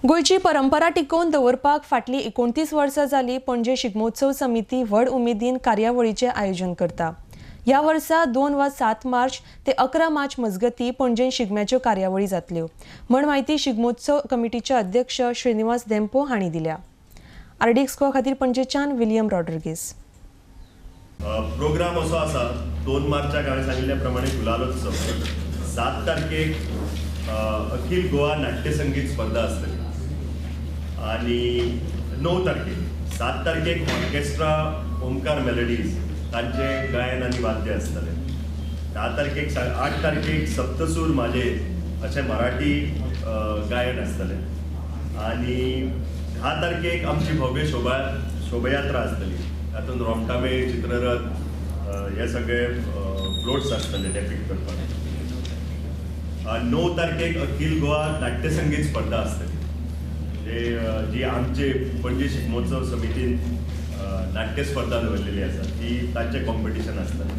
गोंयची परंपरा टिकोवन दवरपाक फाटलीं 29 वर्सां जाली पणजे शिगमोत्सव समिती व्हड उमेदीन कार्यावळीचें आयोजन करता. ह्या वर्सा 2 वा 7 मार्च ते 11 मार्च मजगती पणजेन शिगम्याच्यो कार्यावळी जातल्यो म्हण म्हायती शिगमोत्सव कमिटीचे अध्यक्ष श्रीनिवास धेंपो हांणी दिल्या. आरडीएक्स गोवा खातीर पणजेच्यान विलियम रॉड्रिगीस. प्रोग्राम असो आसा, 2 मार्चाक हांवें सांगिल्ल्या प्रमाणे गुलालोत्सव, 7 तारखेक अखिल गोवा नाट्यसंगीत स्पर्धा आसतली आनी 9 तारखेक 7 तारखेक ऑर्केस्ट्रा ओमकार मेलडीज तांचे गायन आनी वाद्य आसतलें. 10 तारखेक 8 तारखेक सप्तसूर माझे अशें मराठी गायन आसतलें आनी 10 तारखेक आमची भव्य शोभायात्रा आसतली. तातूंत रोमटामेळ, चित्ररथ हे सगळे फ्लोट्स आसतले डेपिक्ट करपाक. 9 तारखेक अखिल गोवा नाट्यसंगीत स्पर्धा आसतली, जी आमचे पणजे शिगमोत्सव समितीन नाट्य स्पर्धा दवरलेली आसा ती तांचें कॉम्पिटिशन आसतलें.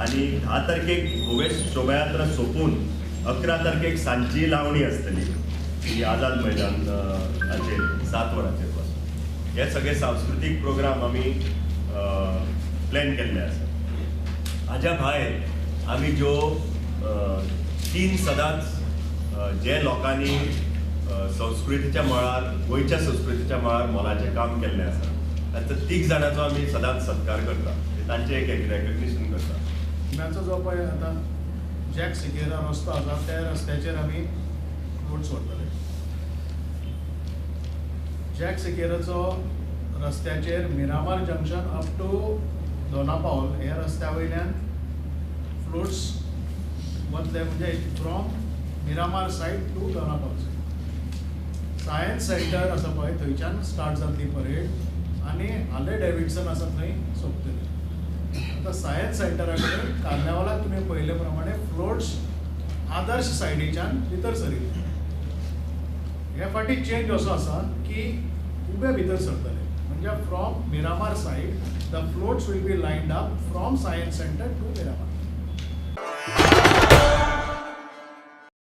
आनी 10 तारखेक भव्य शोभायात्रा सोंपून 11 तारखेक सांजची लावणी आसतली ही आझाद मैदानाचेर 7 वरांचेर पासून. हे सगळे सांस्कृतीक प्रोग्राम आमी प्लॅन केल्ले आसा. हाज्या भायर आमी ज्यो 3 सदांच जे लोकांनी संस्कृतीच्या मळार, गोंयच्या संस्कृतीच्या मळार मोलाचें काम केल्लें आसा तांचो 3 जाणांचो आमी सदांच सत्कार करता, तांचें एक रेकग्निशन करता. शिगम्याचो जो पळय आतां जॅक सिकेरा रस्तो आसा त्या रस्त्याचेर आमी फ्लोट सोडटले. जॅक सिकेराचो रस्त्याचेर Miramar junction up to Dona Paula ह्या रस्त्या वयल्यान फ्लोट्स वतले, म्हणजे from Miramar side to Dona Paula side. Science centre आसा पळय थंयच्यान स्टार्ट जातली परेड आनी हार्ले डेव्हिडसन आसा थंय सोंपतली. आतां सायन्स सेंटरा कडेन कार्नावालाक तुमी पळयले प्रमाणे फ्लोट्स आदर्श सायडीच्यान भितर सरिल्ले. हे फावटी चेंज असो आसा की उबे भितर सरतले, म्हणजे from Miramar side the floats will be lined up from science centre to Miramar.